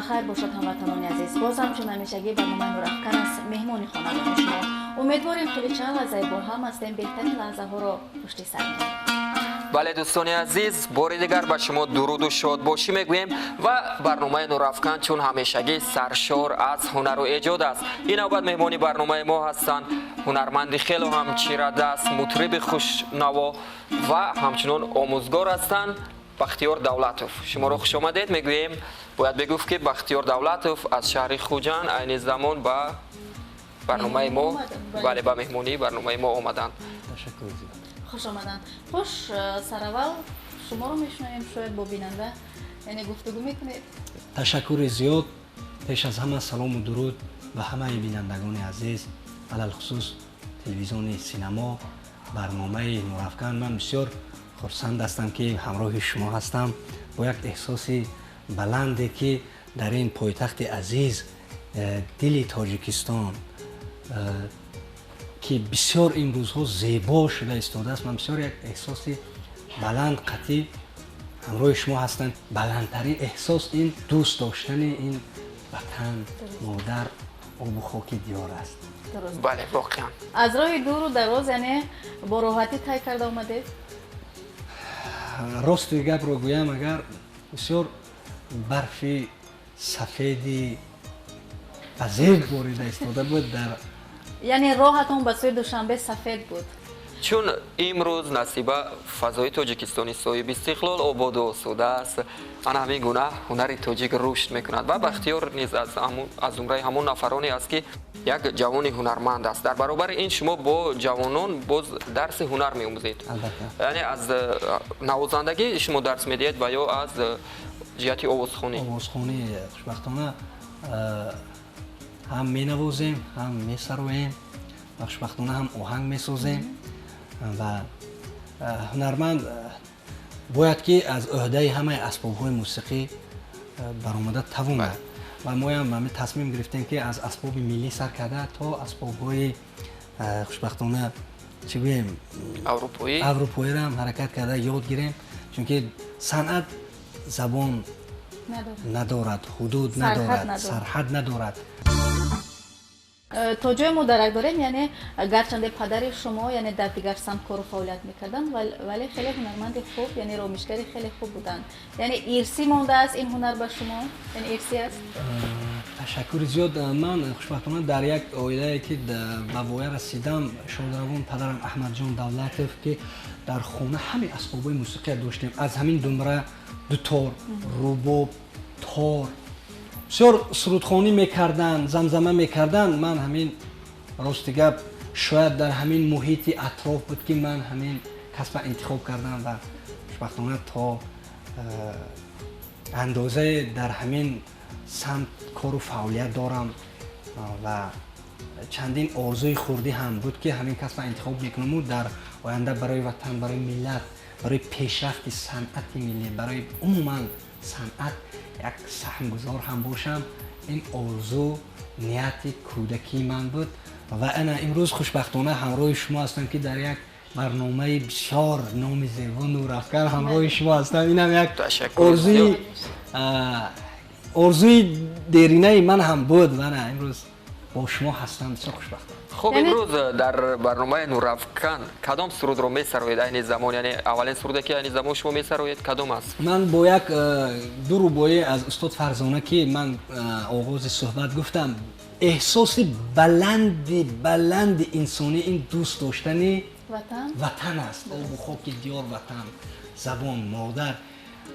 Ба хайр бошад, ҳамватанони азиз. Боз ҳам чун ҳамешагӣ барномаи Нурафкан аст, меҳмони хонадони шумо. Умедворем, тӯли чанд лаҳзае бо ҳам ҳастем, беҳтарин лаҳзаҳоро пушти сар мекунем. Бале, дӯстони азиз, бори дигар ба шумо дуруду шодбошӣ мегӯем ва барномаи Нурафкан чун ҳамешагӣ саршор аз ҳунару эҷод аст. Ин навбат меҳмони барномаи мо ҳастанд ҳунарманди хело ҳам чирадаст, мутриби хушнаво ва ҳамчунон омӯзгор ҳастанд Бахтиёр Давлатов. Шуморо хушомадед мегӯем. Бояд бигуфт, ки Бахтиёр Давлатов аз шаҳри Хуҷанд айни замон ба барномаи мо, бале, ба меҳмонии барномаи мо омаданд. Ташаккур зиёд. Хуш омаданд. Хуш, сараввал шуморо мешунавем, шояд бо бинанда яъне гуфтугӯ мекунед. Ташаккури зиёд. Пеш аз ҳама салому дуруд ба ҳамаи бинандагони азиз, алалхусус телевизиони Синамо, барномаи Нурафкан. Ман бисёр хурсанд ҳастам, ки ҳамроҳи шумо ҳастам бо як эҳсоси баланде, ки дар ин пойтахти азиз, дили Тоҷикистон, ки бисёр имрӯзҳо зебо шуда истодааст. Ман бисёр як эҳсоси баланд қатъӣ ҳамроҳи шумо ҳастам. Баландтарин эҳсос ин дӯст доштани ин ватан, модар, обу хоки диёр аст. Бале, воқеан. Аз роҳи дуру дароз яъне бо роҳатӣ тай карда омадед? Рости гапро гӯям, агар бисёр барфи сафеди азеб борида истода буд дар Яъне роҳатон ба сӯи Душанбе сафед буд. Чун имрӯз, Насиба, фазои Тоҷикистони соҳиби истиқлол ободу осуда аст, ана ҳамин гуна ҳунари тоҷик рушд мекунад ва Бахтиёр низ аз зумраи ҳамон нафароне аст, ки як ҷавони ҳунарманд аст. Дар баробари ин шумо бо ҷавонон боз дарси ҳунар меомӯзед. Яъне аз навозандагӣ шумо дарс медиҳед ва ё аз ҷиҳати овозхонӣ? Овозхонӣ. Хушбахтона, ҳам менавозем, ҳам месароем ва хушбахтона ҳам оҳанг месозем. Ва ҳунарманд бояд ки аз ӯҳдаи ҳамаи асбобҳои мусиқӣ баромада тавонад ва моям ҳамин тасмим гирифтем, ки аз асбоби миллӣ сар карда то асбобҳои, хушбахтона, чӣ гӯем, аврупоӣ. Аврупоиро ҳам ҳаракат карда ёд гирем, чунки санъат забон надорад, ҳудуд надорад, сарҳад надорад. То ҷое мо дарак дорем, яъне гарчанде падари шумо яъне дар дигар самт кору фаъолият мекарданд, вале хеле ҳунарманди хуб, яъне ромишгари хеле хуб буданд. Яъне ирсӣ мондааст ин ҳунар ба шумо, яъне ирсӣ аст? Ташаккури зиёд. Ман хушбахтона дар як оилае ки ба воя расидам, шодравон падарам Аҳмадҷон Давлатов, ки дар хона ҳамаи асбобҳои мусиқия доштем, аз ҳамин думра, дутор, рубоб, тор, бисёр сурудхонӣ мекарданд, замзама мекарданд. Ман ҳамин, рости гап, шояд дар ҳамин муҳити атроф буд, ки ман ҳамин касба интихоб кардам ва хушбахтона то андозае дар ҳамин самт кору фаъолият дорам. Ва чандин орзуи хурдӣ ҳам буд, ки ҳамин касба интихоб мекунаму дар оянда барои ватан, барои миллат, барои пешрафти санъати миллӣ, барои умуман санъат як саҳмгузор ҳам бошам. Ин орзу, нияти кӯдакии ман буд ва ана имрӯз хушбахтона ҳамроҳи шумо ҳастам, ки дар як барномаи бисёр номи зебо Нурафкан ҳамроҳи шумо ҳастам. Инам як орзуи деринаи ман ҳам буд ва ана имрӯз бо шумо ҳастам, бисёр хушбахтам. Хуб, имрӯз дар барномаи Нурафкан кадом сурудро месароед айни замон? Яъне аввалин суруде, ки айни замон шумо месароед, кадом аст? Ман бо як ду рубоӣ аз устод Фарзона, ки ман оғози суҳбат гуфтам, эҳсоси баланди баланди инсонӣ ин дӯст доштани ватан аст, обу хоки диёр, ватан, забон, модар.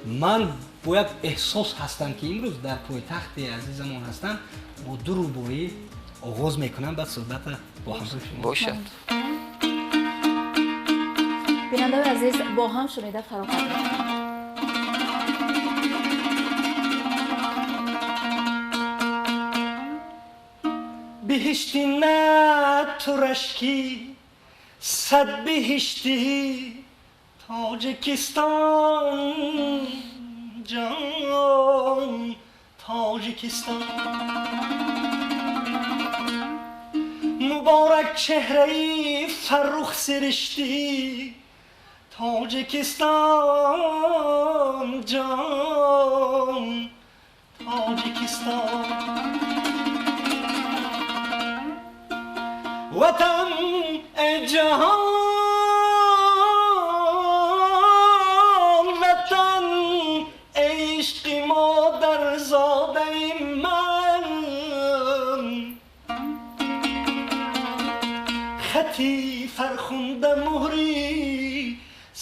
Ман бо як эҳсос ҳастам, ки имрӯз дар пойтахти азизамон ҳастам, бо ду рубоӣ оғоз мекунам, баъд суҳбата бо ҳамроҳи шумо. Бошад. Бинандаои азиз, бо ҳам шунида фароғат мекунем. Биҳишти на ту рашкӣ, сад биҳишти Тоҷикистон, ҷон, Тоҷикистон. Муборак чеҳраи фаррух сириштӣ Тоҷикистон, ҷон. Тоҷикистон. Ватан эй ҷаҳон, ватан эй ишқи модарзодаи ман, хати фархунда муҳри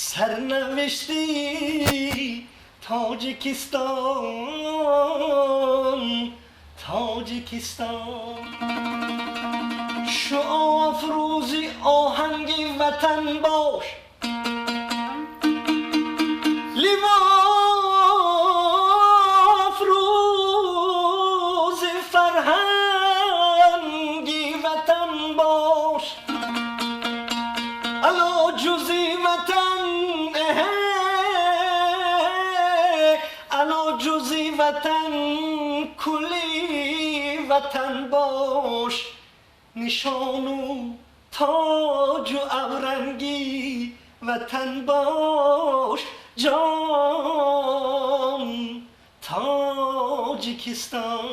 сарнавишти Тоҷикистон, Тоҷикистон. Шуъоафрӯзи оҳанги ватан бош, ливоафрӯзи фарҳанги ватан бош. Ало ҷузи ватан, ало ҷузи ватан, кулли ватан бош. Нишону тоҷу авранги ватан бош, ҷон Тоҷикистон.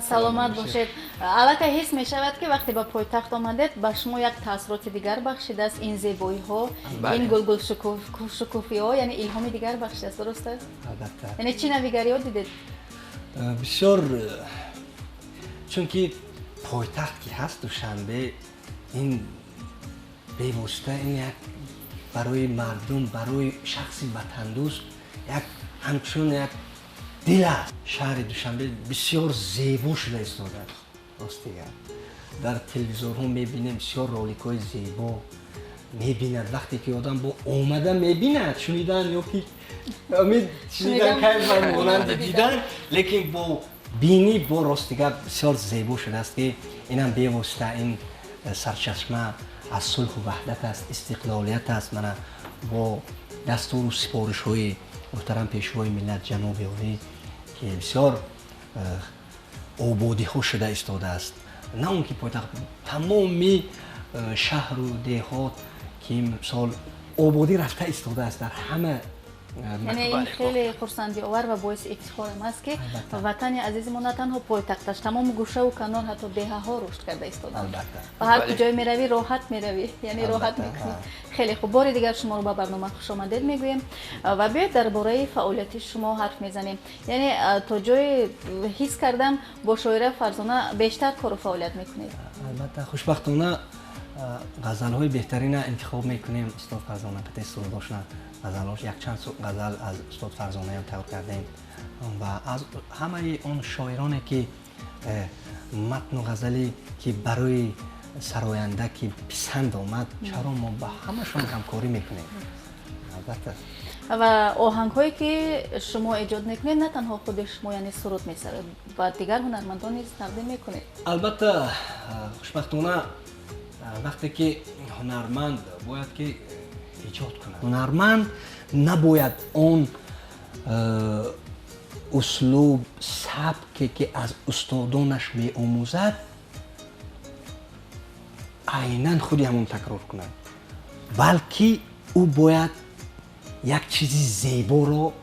Саломат бошед. Аллакай ҳис мешавад, ки вақте ба пойтахт омадед, ба шумо як таассуроти дигар бахшидааст ин зебоиҳо, ин гулгулшукуфиҳо, яъне илҳоми дигар бахшидааст, дуруст аст? Албатта. Яъне чӣ навигариҳо дидед? Бисёр, чунки пойтахт ки ҳаст Душанбе, ин бевосита ин як барои мардум, барои шахси ватандӯст як ҳамчун як дил аст. Шаҳри Душанбе бисёр зебо шуда истодааст. Ростига дар телевизорҳо мебинем бисёр роликҳои зебо мебинад. Вақте ки одам бо омада мебинад, шунидан ё ки шунидан кайф монанди дидан, лекин бо бинӣ бо ростига бисёр зебо шудааст, ки инам бевосита ин сарчашма аз сулҳу ваҳдат аст, истиқлолият аст. Мана бо дастуру сипоришҳои муҳтарам Пешвои миллат ҷаноби олӣ, ки бисёр ободиҳо шуда истодааст. На он ки пойтахт, тамоми шаҳру деҳот ки мисол ободӣ рафта истодааст дар ҳама. Яъне ин хеле хурсандиовар ва боиси ифтихорам аст, ки ватани азизи мо на танҳо пойтахташ, тамоми гӯшаву канор, ҳатто деҳаҳо рушд карда истоданд ва ҳар куҷое меравӣ, роҳат меравӣ, яъне роҳат мекунӣ. Хеле хуб, бори дигар шуморо ба барнома хушомадед мегӯем ва биёед дар бораи фаъолияти шумо ҳарф мезанем. Яъне то ҷое ҳис кардам, бо шоира Фарзона бештар кору фаъолият мекунед. Албатта, хушбахтона ғазалҳои беҳтарина интихоб мекунем. Устод Фарзона қати сурудошна ғазалҳош, якчанд ғазал аз устод Фарзонаям тайёр кардем ва аз ҳамаи он шоироне ки матну ғазале ки барои сароянда ки писанд омад, чаро мо ба ҳамашон ҳамкорӣ мекунем, албатта. Ва оҳангҳое ки шумо эҷод мекунед, на танҳо худи шумо яъне суруд месароед, ба дигар ҳунармандон низ тақдим мекунед. Албатта, хушбахтона вақте ки ҳунарманд бояд ки эҷод кунад, ҳунарманд набояд он услуб, сабке ки аз устодонаш меомӯзад, айнан худи ҳамон такрор кунад, балки ӯ бояд як чизи зеборо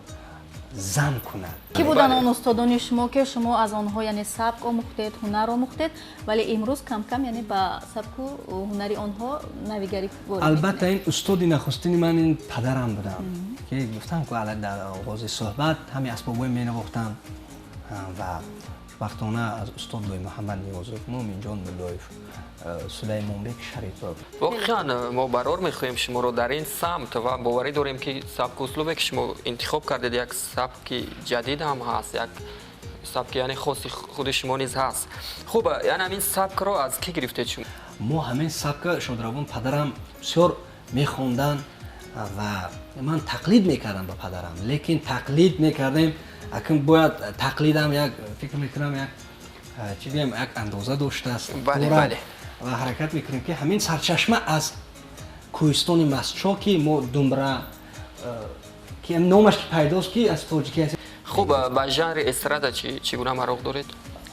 зам кунад. Кӣ буданд он устодони шумо, ки шумо аз онҳо яъне сабк омӯхтед, ҳунар омӯхтед, вале имрӯз кам-кам яъне ба сабку ҳунари онҳо навигарӣ ворид? Албатта, ин устоди нахустини ман ин падарам будам, ки гуфтам ку дар оғози суҳбат, ҳамин асбобҳои менавохтам ва хушбахтона аз устод Лӯймуҳаммад Ниёзов, Муъминҷон Муллоев, Сулаймонбек Шарипов. Воқеан мо барор мехоҳем шуморо дар ин самт ва боварӣ дорем, ки сабку услубе ки шумо интихоб кардед, як сабки ҷадид ҳам ҳаст, як сабки яъне хоси худи шумо низ ҳаст. Хуб, яъне ҳамин сабкро аз кӣ гирифтед шумо? Мо ҳамин сабка шодравон падарам бисёр мехонданд ва ман тақлид мекардам ба падарам, лекин тақлид мекардем, акн бояд тақлидам як, фикр мекунам, як чӣ гӯям, як андоза доштааст ва ҳаракат мекунем, ки ҳамин сарчашма аз кӯҳистони Мастчо, ки мо думбра, ки номаш ки пайдост, ки аз тоҷикӣ аст. Хуб, ба жанри эстрада чӣ гуна мароқ доред?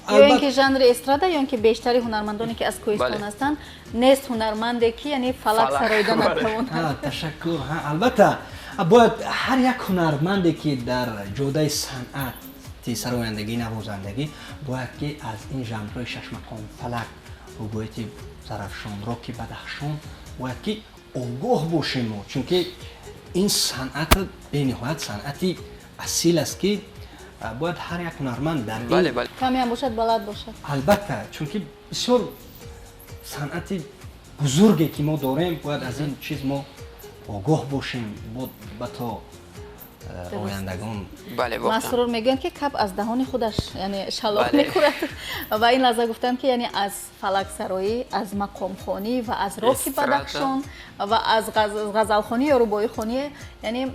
Ё ин ки жанри эстрада, ё ин ки бештари ҳунармандоне ки аз кӯҳистон ҳастанд, нест ҳунарманде ки яъне фалак сароида натавонад. Ташаккур. Албатта. Бояд ҳар як ҳунарманде, ки дар ҷодаи санъати сарояндагӣ, навозандагӣ, бояд ки аз ин жанрҳои шашмақом, фалак, рубоияти Зарафшон, роки Бадахшон бояд ки огоҳ бошем мо, чунки ин санъат бениҳоят санъати асил аст, ки бояд ҳар як ҳунарманд дар ин бале бале Каме ҳам бошад, балад бошад. Албатта, чунки бисёр санъати бузурге, ки мо дорем, бояд аз ин чиз мо огоҳ бошем ба то ояндагон. Бале, воқеан. Масрур, мегӯянд, ки каб аз даҳони худаш, яъне шалоқ мехӯрад, ва ин лаҳза гуфтанд, ки яъне аз фалаксароӣ, аз мақомхонӣ ва аз роки Эстрада. Бадахшон ва аз ғазалхонӣ ё рубоихонӣ, яъне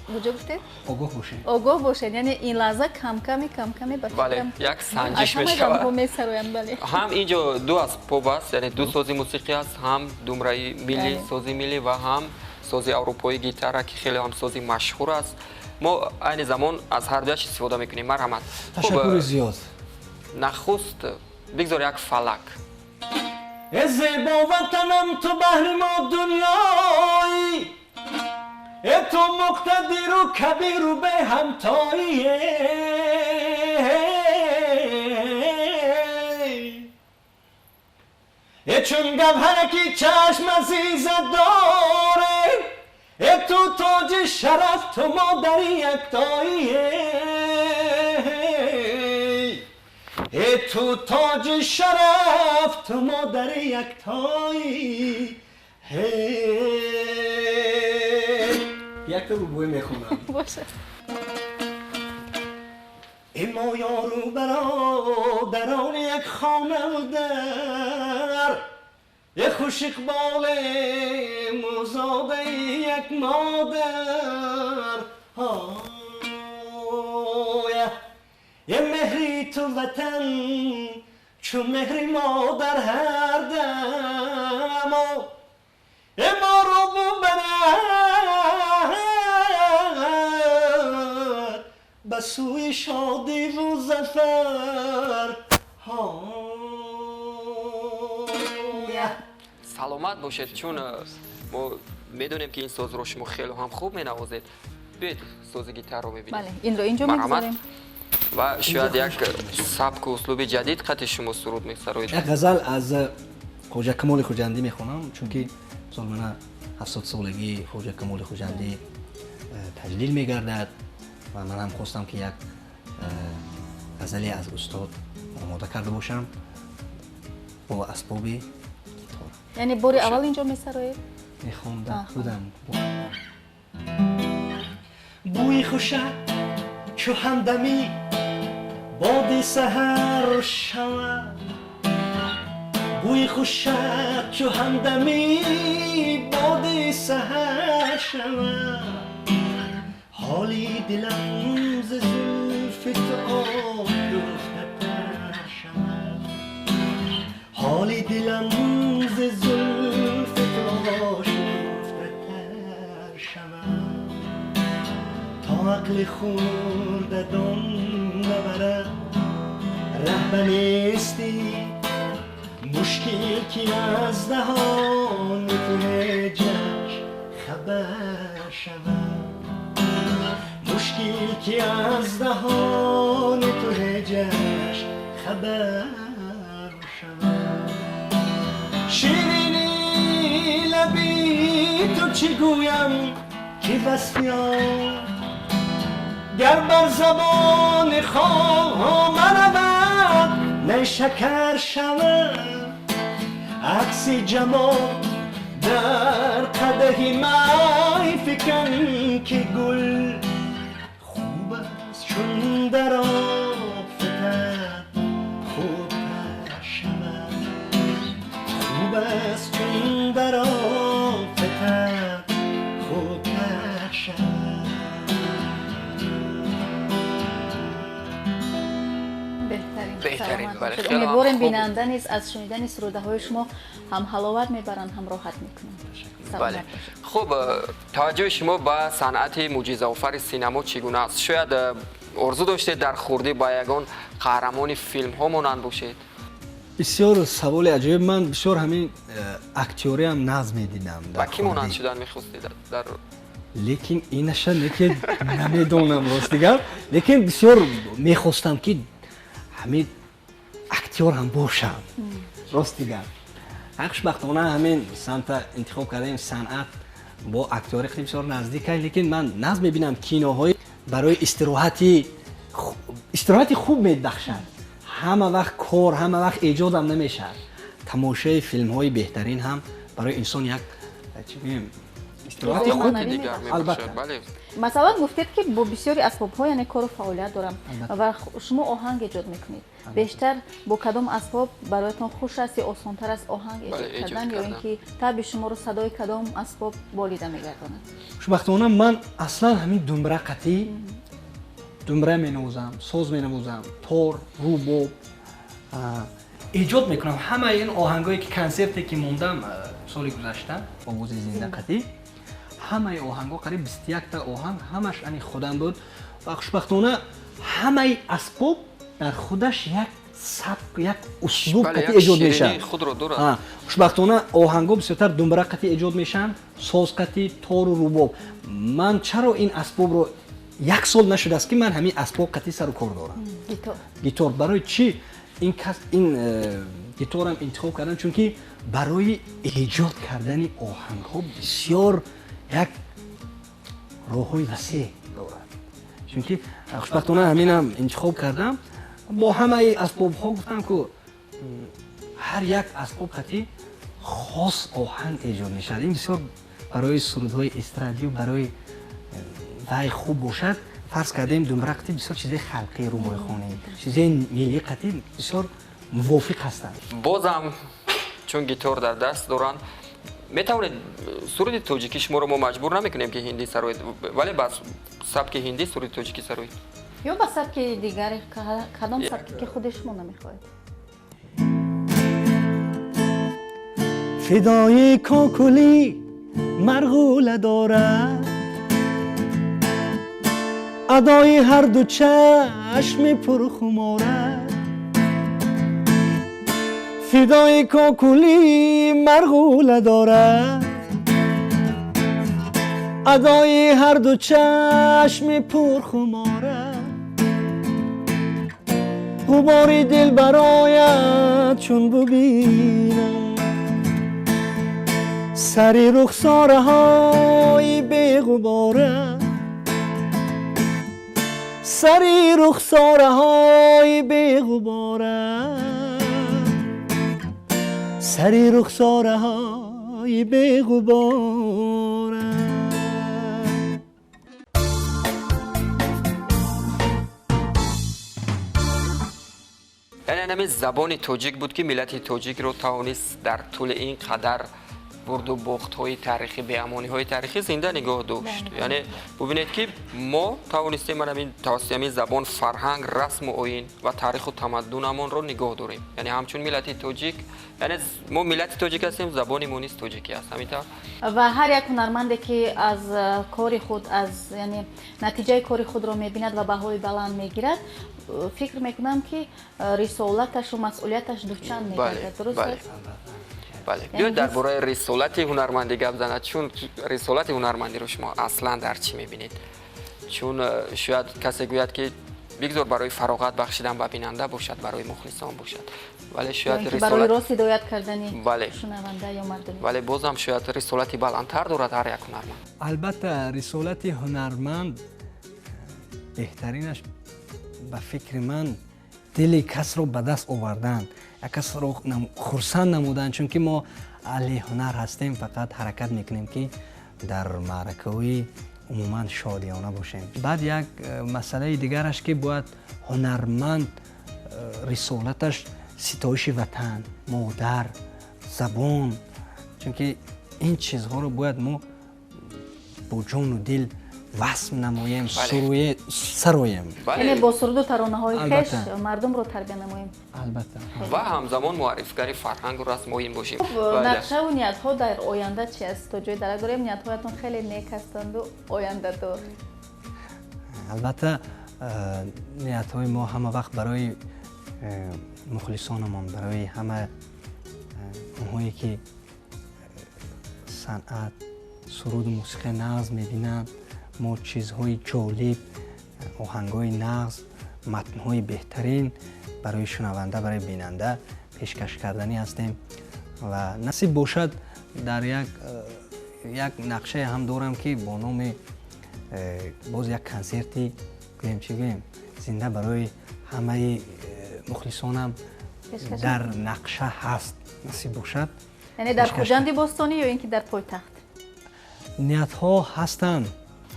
куҷо гуфтед? Огоҳ бошем. Огоҳ бошед. Яъне ин лаҳза камками камками ба фикрам, як санҷиш аз ҳама мешавад. жанрҳо месароянд, бале. Ҳам инҷо ду асбоб аст, яъне ду сози мусиқӣ аст, ҳам думраи миллӣ, сози миллӣ, ва ҳам сози аврупоӣ, гитара, ки хеле ҳам сози машҳур аст. Мо айни замон аз ҳар дуяш истифода мекунем. Марҳамат. Хуб, Ташаккури зиёд. Нахуст бигзор як фалак. Э зебо ватанам, ту баҳри мо дунёӣ, э ту муқтадиру кабиру беҳамтоӣ. Э чун гавҳараки чашм азизат доре, э ту тоҷи шараф, ту модари яктоӣ. Э ту тоҷи шараф, ту модари яктоӣ. Якта рубоӣ мехонам. Бошад. Э мо ёру бародарон як хонаву дар, э хуш иқболем зодаи як модар. Оя э меҳри ту ватан чу меҳри модар ҳар дам, э моро бубарад ба сӯи шодиву зафар. Оя. Саломат бошед, чун мо медонем, ки ин созро шумо хеле ҳам хуб менавозед. Биёед, сози гитарро мебинем. Бале, инро инҷо Марҳамат. мегузорем. Ва шояд як сабку услуби ҷадид қати шумо суруд месароед. Як ғазал аз Хоҷа Камоли Хуҷандӣ мехонам, чунки мисол мана 70-солагии Хоҷа Камоли Хуҷандӣ таҷлил мегардад ва ман ҳам хостам, ки як ғазале аз устод омода карда бошам бо асбоби гитора. Яъне бори аввал инҷо месароед? Мехонда будам. Бӯи хушат чу ҳамдамӣ боди саҳар шавад, бӯи хушат чу ҳамдамӣ боди саҳар шавад, ҳоли дилам зи зулфи ту ошуфтатар шавад, ҳоли дилам зи зулфи ту ошуфтатар шавад. То ақли хурдадон набарад раҳ ба нестӣ, мушкил ки аз даҳони ту ҳеҷаш хабар шавад, мушкил ки аз даҳони ту ҳеҷаш хабар шавад. Ширини лаби ту чӣ гӯям, ки васфи он гар бар забони хома равад, нешакар шавад. Акси ҷамол дар қадаҳи май фикан, ки гул хуб аст, чун дар об фитад, хубтар шавад, хуб аст, чун дар об фитад, хубтар шавад. Беҳтарин. Беҳтарин, Саломат бале, бошед. хеле ҳам Умедворем, хуб. бинанда низ аз шунидани сурудаҳои шумо ҳам ҳаловат мебаранд, ҳам роҳат мекунанд. Бале. Саломат бошед. Хуб, таваҷҷӯҳи шумо ба санъати мӯъҷизаофари синамо чӣ гуна аст? Шояд орзу доштед дар хурдӣ ба ягон қаҳрамони филмҳо монанд бошед? Бисёр саволи аҷоиб. Ман бисёр ҳамин актёриам нағз медидам. Ба кӣ монанд шудан мехостед дар Лекин инаша неки намедонам, рости гап, лекин бисёр мехостам, ки ҳамин актёр ҳам бошам, рости гап. Хушбахтона, ҳамин самта интихоб кардаем. Санъат бо актёри хеле бисёр наздик аст, лекин ман нағз мебинам киноҳои барои истироҳати хуб мебахшад. Ҳама вақт кор, ҳама вақт эҷодам намешавад. Тамошои филмҳои беҳтарин ҳам барои инсон як, чӣ бигӯем, истироҳати хуб. Албатта. Масалан, гуфтед, ки бо бисёри асбобҳо, яъне, кору фаъолият дорам ва шумо оҳанг эҷод мекунед. Бештар бо кадом асбоб бароятон хуш аст ё осонтар аст оҳанг эҷод кардан, ё ин ки табъи шуморо садои кадом асбоб болида мегардонад? Хушбахтона, ман аслан ҳамин думбра қатӣ, думбра менавозам, соз менавозам, тор, рубоб эҷод мекунам. Ҳамаи ин оҳангое ки консерте ки мондам соли гузашта, овози зинда қатӣ, ҳамаи оҳангҳо, қариб 21-та оҳанг, ҳамаш ани худам буд. Ва хушбахтона, ҳамаи асбоб дар худаш як сабк, як услуб қатӣ эҷод мешавад. Хушбахтона, оҳангҳо бисёртар думбра қатӣ эҷод мешаванд, соз қатӣ, тору рубоб. Ман чаро ин асбобро, як сол нашудааст, ки ман ҳамин асбоб қатӣ сару кор дорам, гитор. Барои чӣ ин кас ин гиторам интихоб кардам? Чунки барои эҷод кардани оҳангҳо бисёр як роҳҳои васеъ дорад. Чунки хушбахтона, ҳаминам интихоб кардам. Бо ҳамаи асбобҳо, гуфтам ку, ҳар як асбоб қатӣ хос оҳанг эҷод мешавад. Ин бисёр барои сурудҳои эстрадию барои вай хуб бошад. Фарз кардем, думбра қатӣ бисёр чизои халқӣ, рубоихонӣ, чизои миллӣ қатӣ бисёр мувофиқ ҳастанд. Бозам чун гитор дар даст доранд, метавонед суруди тоҷикӣ, шуморо мо маҷбур намекунем, ки ҳиндӣ сароед, вале ба сабки ҳиндӣ суруди тоҷикӣ сароед. Ё ба сабки дигаре, кадом сабке ки худи шумо намехоҳед. Фидои кокулӣ марғула дорад, адои ҳарду чашми пурхуморад. Фидои кокулӣ марғула дорад, адои ҳарду чашми пурхуморад. Ғубори дил барояд, чун бубинам сари рухсораҳои беғуборад, сари рухсораҳои беғуборад, сари рухсораҳои беғуборад. Яъне ҳамин забони тоҷик буд, ки миллати тоҷикро тавонист дар тӯли ин қадар бурду бохтҳои таърихӣ, беамониҳои таърихӣ зинда нигоҳ дошт. Яъне бубинед, ки мо тавонистем ҳамин тавассути ҳамин забон фарҳанг, расму оин ва таъриху тамаддунамонро нигоҳ дорем. Яъне ҳамчун миллати тоҷик, яъне мо миллати тоҷик ҳастем, забони мо низ тоҷикӣ аст, ҳамин тавр. Ва ҳар як ҳунарманде, ки аз кори худ, аз, яъне, натиҷаи кори худро мебинад ва баҳои баланд мегирад, фикр мекунам, ки рисолаташу масъулияташ дучанд мегардад, дуруст аст? Бале, биёед дар бораи рисолати ҳунармандӣ гап занад. Чун рисолати ҳунармандиро шумо аслан дар чӣ мебинед? Чун шояд касе гӯяд, ки бигзор барои фароғат бахшидан ба бинанда бошад, барои мухлисон бошад, вале шояд барои рост ҳидоят кардани шунаванда ё мардум. Вале бозам шояд рисолати баландтар дорад ҳар як ҳунарманд. Албатта, рисолати ҳунарманд беҳтаринаш, ба фикри ман, дили касро ба даст овардан, як касро хурсанд намудан. Чунки мо аҳли ҳунар ҳастем, фақат ҳаракат мекунем, ки дар маъракаҳои умуман шодиёна бошем. Баъд як масъалаи дигараш, ки бояд ҳунарманд рисолаташ ситоиши ватан, модар, забон, чунки ин чизҳоро бояд мо бо ҷону дил васм намоем, сароем. Яъне бо суруду таронаҳои хеш мардумро тарбия намоем. Албатта. Ва ҳамзамон муаррифгари фарҳангу расму оин бошем. Нақшаву ниятҳо дар оянда чи аст? То ҷои дарак дорем, ниятҳоятон хеле нек ҳастанду ояндадор. Албатта, ниятҳои мо ҳама вақт барои мухлисонамон, барои ҳама онҳое ки санъат Суруду мусиқии нағз мебинанд. Мо чизҳои ҷолиб, оҳангҳои нағз, матнҳои беҳтарин барои шунаванда, барои бинанда пешкаш карданӣ ҳастем ва насиб бошад, дар як нақшае ҳам дорам, ки бо номи боз як консерти, гӯем, чӣ гӯем, зинда барои ҳамаи мухлисонам дар нақша ҳаст, насиб бошад. Яъне дар Хуҷанди бостонӣ ё ин ки дар пойтахт? Ниятҳо ҳастанд.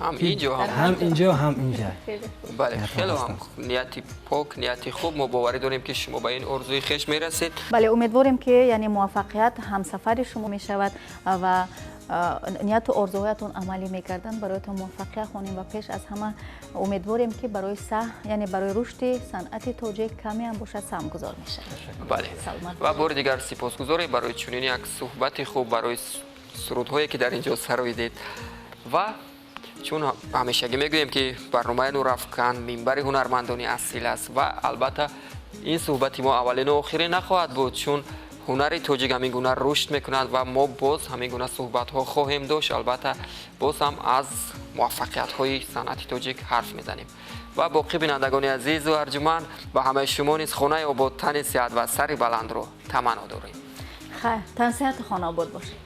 Ҳам инҷо. Ҳам инҷо, ҳам инҷа. Бале, хеле ҳам нияти пок, нияти хуб. Мо боварӣ дорем, ки шумо ба ин орзуи хеш мерасед. Бале, умедворем, ки яъне муваффақият ҳамсафари шумо мешавад ва нияту орзуҳоятон амалӣ мегарданд. Бароятон муваффақият хонем ва пеш аз ҳама умедворем, ки барои яъне барои рушди санъати тоҷик каме ҳам бошад, саҳмгузор мешавад. Бале, ва бори дигар сипосгузорем барои чунин як суҳбати хуб, барои сурудҳое, ки дар ин ҷо сароидед. Ва чун ҳамешагӣ мегӯем, ки барномаи «Нурафкан» минбари ҳунармандони асил аст ва албатта ин суҳбати мо аввалину охирин нахоҳад буд, чун ҳунари тоҷик ҳамин гуна рушд мекунад ва мо боз ҳамин гуна суҳбатҳо хоҳем дошт. Албатта, боз ҳам аз муваффақиятҳои санъати тоҷик ҳарф мезанем. Ва боқӣ, бинандагони азизу арҷуманд, ба ҳамаи шумо низ хонаи обод, тани сиҳат ва сари баландро таманно дорем. Хайр, тансиҳату хонаобод бошед.